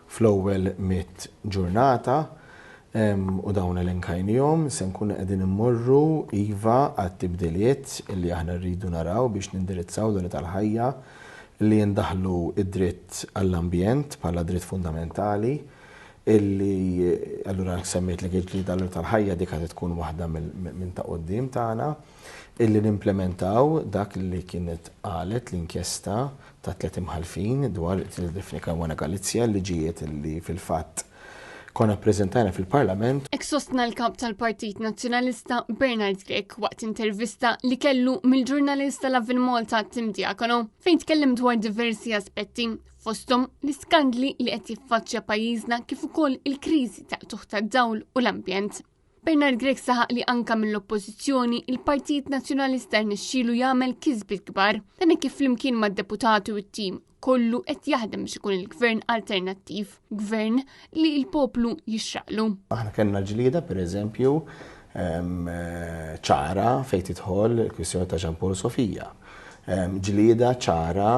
fl-ewwel mit ġurnata u dawn elenkajnihom, se nkunu qegħdin immorru iva għat-tibdiliet li aħna rridu naraw biex nindirizzaw l-għoli tal-ħajja, li jindaħlu d-dritt għall-ambjent bħala dritt fundamentali, illi allura semmejtlek il-ġlieda għall-għoli tal-ħajja dik għad tkun waħda minn ta' quddiem tagħna, illi nimplementaw dak li kienet qalet l-inkjesta ta' tlett imħallfin dwar il-qtil ta' Daphne Caruana Galizia, liġijiet li fil-fatt konna ppreżentajna fil-Parlament. Hekk sostna l-Kap tal-Partit Nazzjonalista Bernard Grech waqt intervista li kellu mill-ġurnalist tal-Avin Malta Tim Diacono fejn tkellem dwar diversi aspetti fosthom l-iskandli li qed jiffaċċja pajjiżna kif ukoll il-kriżi ta' qtugħ tad-dawl u l-ambjent. Bernard Grech saħaq li anka mill-Oppożizzjoni il-Partit Nazzjonalista rnexxielu jagħmel kisbiet kbar. Dan hekk kif flimkien mad-deputati u t-tim kollu qed jaħdem biex ikun il-gvern alternattiv, gvern li l-poplu jixraqlu. Aħna kellna ġlieda pereżempju ehm, ċara fejn tidħol il-kwistjoni ta' Jean Paul Sofia. Ehm, ġlieda ċara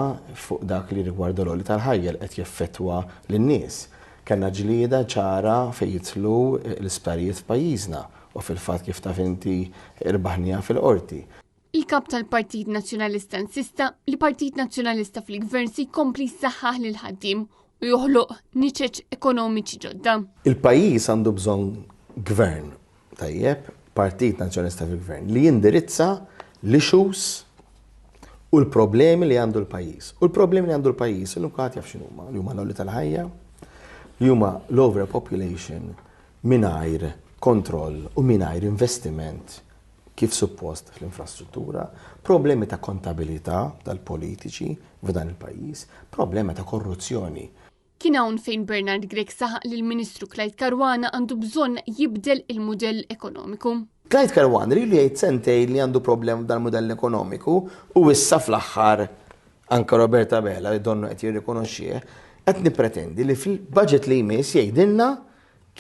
fuq dak li rigwarda l-għoli tal-ħajja li qed jeffettwa lin-nies. Kellna ġlieda ċara fejn jidħlu l-isptarijiet f'pajjiżna u fil-fatt kif taf inti rbaħniha fil-Qorti. Il-Kap tal-Partit Nazzjonalista insista li Partit Nazzjonalista fil-Gvern se jkompli jsaħħaħ lill-ħaddiem u joħloq niċeċ ekonomiċi ġodda. Il-pajjiż għandu bżonn Gvern tajjeb, Partit Nazzjonalista fil-Gvern li jindirizza l-issues u l-problemi li għandu l-pajjiż. U l-problemi li għandu l-pajjiż illum kulħadd jaf x'inhuma, li huma l-għoli tal-ħajja, li huma l-overpopulation mingħajr kontroll u mingħajr investiment kif suppost fl-infrastruttura, problemi ta' kontabilità tal-politiċi f'dan il-pajjiż, problema ta' korruzzjoni. Kien hawn fejn Bernard Grech saħaq li l-Ministru Clyde Caruana għandu bżonn jibdel il-mudell ekonomiku. Clyde Caruana ilu jgħid sentejn li għandu problema b'dal-mudell ekonomiku u issa fl-aħħar anke Robert Abela li donnu qed jirrikonoxxih, qed nippretendi li fil-budget li jmiss jgħidilna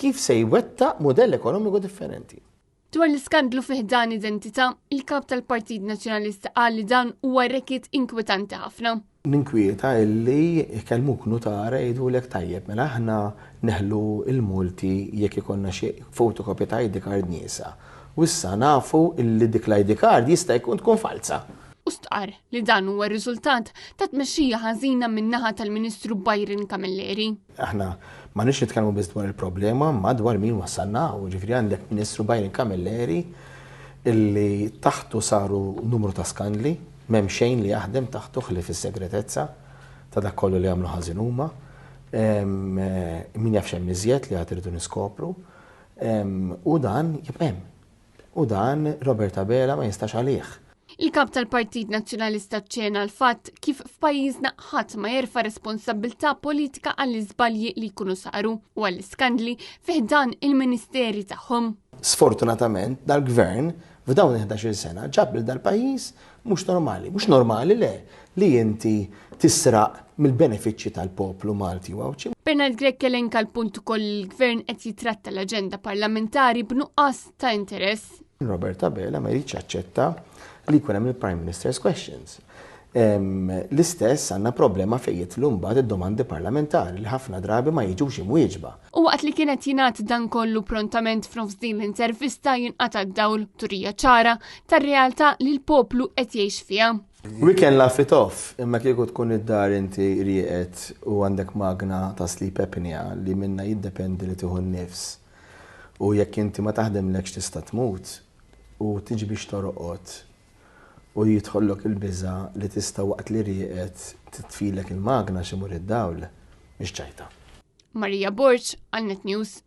kif se jwettaq mudell ekonomiku differenti. Dwar l-iskandlu fi ħdan Identità, il-Kap tal-Partit Nazzjonalista qal li dan huwa rekit inkwetanti ħafna. Ninkwieta illi jkellmuk nutara jgħidulek tajjeb mela aħna neħlu l-multi jekk ikollna xi fotokopja ta' ID card nieqsa. U issa nafu illi dik l-ID card jista' jkun tkun falza. U stqarr li dan huwa r-riżultat ta' tmexxija ħażina min-naħa tal-Ministru Byron Camilleri. Aħna m'għandniex nitkellmu biss dwar il-problema, imma dwar min wassalna hawn. Jiġifieri għandek Ministru Byron Camilleri illi taħtu saru numru ta' skandli, m'hemm xejn li jaħdem taħtu ħlief is-segretezza ta' dak kollu li għamlu ħażin huma. Min jaf x'hemm iżjed li għad irridu niskopru. U dan jibqa' hemm. U dan Robert Abela ma jistax għalih. Il-Kap tal-Partit Nazzjonalista ċċena l-fatt kif f'pajjiżna ħadd ma jerfa' responsabbiltà politika għall-iżbalji li jkunu saru u għall-iskandli fi ħdan il-ministeri tagħhom. Sfortunatament dal-Gvern f'dawn il-ħdax-il sena ġab lil dal-pajjiż mhux normali. Mhux normali le, li inti tisraq mill-benefiċċji tal-poplu Malti u Għawdxi. Bernard Grech elenka l-punt ukoll li l-Gvern qed jitratta l-aġenda parlamentari b'nuqqas ta' interess. Robert Abela ma jridx jaċċetta li jkun hemm il-Prime Minister's Questions. L-istess għandna problema fejn jidħlu mbagħad id-domandi parlamentari li ħafna drabi ma jiġux imwieġba. U waqt li kien qed jingħad dan kollu prontament f'nofs din l-intervista jinqata' d-dawl turija ċara tar-realtà li l-poplu qed jgħix fiha. We can laugh it off, imma kieku tkun id-dar inti rieqed u għandek magna ta' sleep apnea li minnha jiddependi li tieħu n-nifs u jekk inti ma taħdimlekx tista' tmut u tiġi biex torqod u jidħollok il-biża' li tista' waqt li rieqed titfilek il-magna x'imur id-dawl, mhix ċajta. Maria Borg għal Net News.